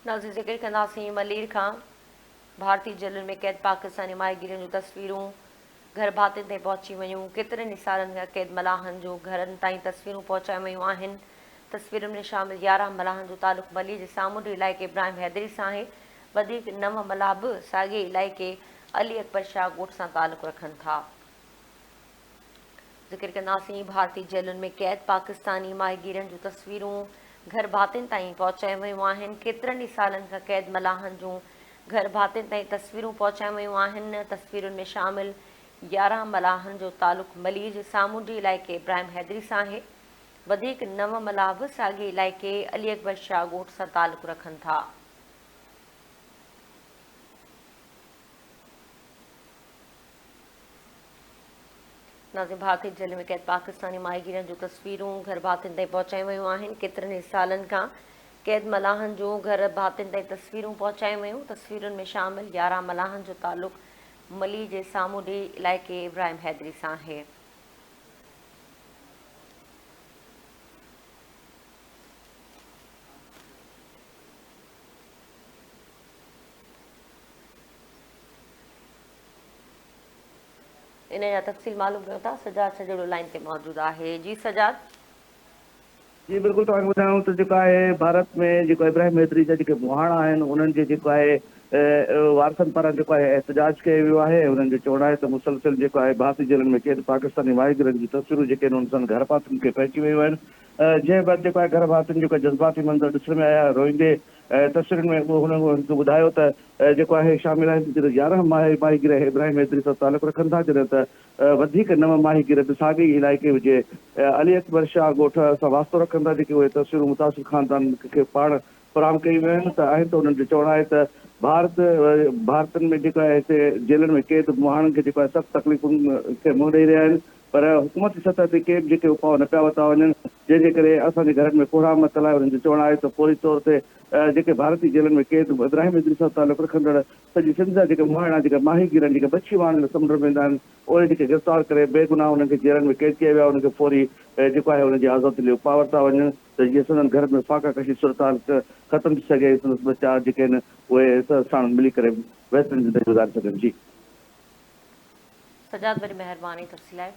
ناظرين ذڪر ڪنداسين ملير کان ڀارتي جيلن ۾ قيد پاڪستاني ماهيگيرن جون تصويرون گهر ڀاتين تائين پهچي ويون، ڪيترن ئي سالن کان قيد ملاحن جون گهرن تائين تصويرون پهچايون ويون آهن، تصويرن ۾ شامل 11 ملاحن جو تعلق ملير جي سامونڊي علائقي ابراهيم حيدري سان آهي، وڌيڪ نو ملاح به ساڳئي علائقي علي اڪبر شاهه ڳوٺ سان تعلق رکن ٿا. ذڪر ڪنداسين ڀارتي جيلن ۾ قيد پاڪستاني ماهيگيرن جون تصويرون گهر ڀاتين تائين پهچايون ويون آهن، ڪيترن ئي سالن کان قيد ملاحن جون گهر ڀاتين تائين تصويرون پهچايون ويون آهن، تصويرن ۾ شامل 11 ملاحن جو تعلق ملير جي سامونڊي علائقي ابراهيم حيدري سان آهي، وڌيڪ نو ملاح به ساڳئي علائقي علي اڪبر شاهه ڳوٺ سان تعلق رکن ٿا. ناظم ڀارتي جيل ۾ قيد پاڪستاني ماهيگيرن جون تصويرون گهر ڀاتين تائين پهچايون ويون آهن، ڪيترن ئي سالن کان قيد ملاحن جون گهر ڀاتين تائين تصويرون پهچايون ويون، تصويرن ۾ شامل 11 ملاحن جو تعلق ملي جي سامونڊي علائقي ابراهيم حيدري سان آهي. ان جا تفصيل معلوم ڪيون ٿا سجاد سجڙو لائين تي موجود آهي جي سجاد. جي بلڪل توهان کي ٻڌايون ته جيڪو آهي ڀارت ۾ جيڪو ابراهيم حيدري جا جيڪي مهاڻا آهن انهن جي جيڪو آهي وارثن پاران جيڪو آهي احتجاج ڪيو ويو آهي ۽ انهن جو چوڻ آهي ته مسلسل جيڪو آهي ڀارتي جيلن ۾ قيد پاڪستاني ماهيگيرن جون تصويرون جيڪي آهن انهن سان گهر ڀاتين کي پهچي ويون آهن جنهن بعد جيڪو آهي گهر ڀاتين جيڪو جذباتي منظر ڏسڻ ۾ آيا روئيندي تصويرن ۾ اهو هنن کي ٻڌايو ته جيڪو آهي شامل آهن جن 11 ماهيگير ابراهيم حيدري سان تعلق رکن ٿا جڏهن ته وڌيڪ نو ماهيگير به ساڳئي ئي علائقي جي علي اڪبر شاهه ڳوٺ سان واسطو رکن ٿا جيڪي اهي تصويرون متاثر خاندان کي پاڻ فراهم ڪيون ويون آهن ته آهن ته انهن جو چوڻ آهي ته ڀارت ڀارتن ۾ جيڪو آهي هتي جيلن ۾ قيد مهاڻن کي جيڪو آهي سخت تڪليفن کي منهن ڏئي رهيا آهن پر حڪومتي سطح تي ڪي به جيڪي اپاء نه پيا ورتا وڃن جنهن جي ڪري اسان جي گهرن ۾ ڪهرام متل آهي انهن جو چوڻ آهي ته فوري طور تي جيڪي ڀارتي جيلن ۾ قيد ابراهيم ادريس سان تعلق رکندڙ سڄي سنڌ جا جيڪي مهاڻا جيڪي ماهيگير آهن جيڪي مڇي مارڻ لاء سمنڊ ۾ ويندا آهن اهي جيڪي گرفتار ڪري بيگناهه انهن کي جيلن ۾ قيد ڪيا ويا انهن کي فوري جيڪو آهي انهن جي آزادي لاء اپاء ورتا وڃن ته جيئن سندن گهرن ۾ فاقه ڪشي صورتحال ختم ٿي سگهي ۽ سندس ٻچا جيڪي آهن اهي ساڻن ملي ڪري بهترين زندگي گذاري سگهن جي. سجاد وڏي مهرباني تفصيل لاء.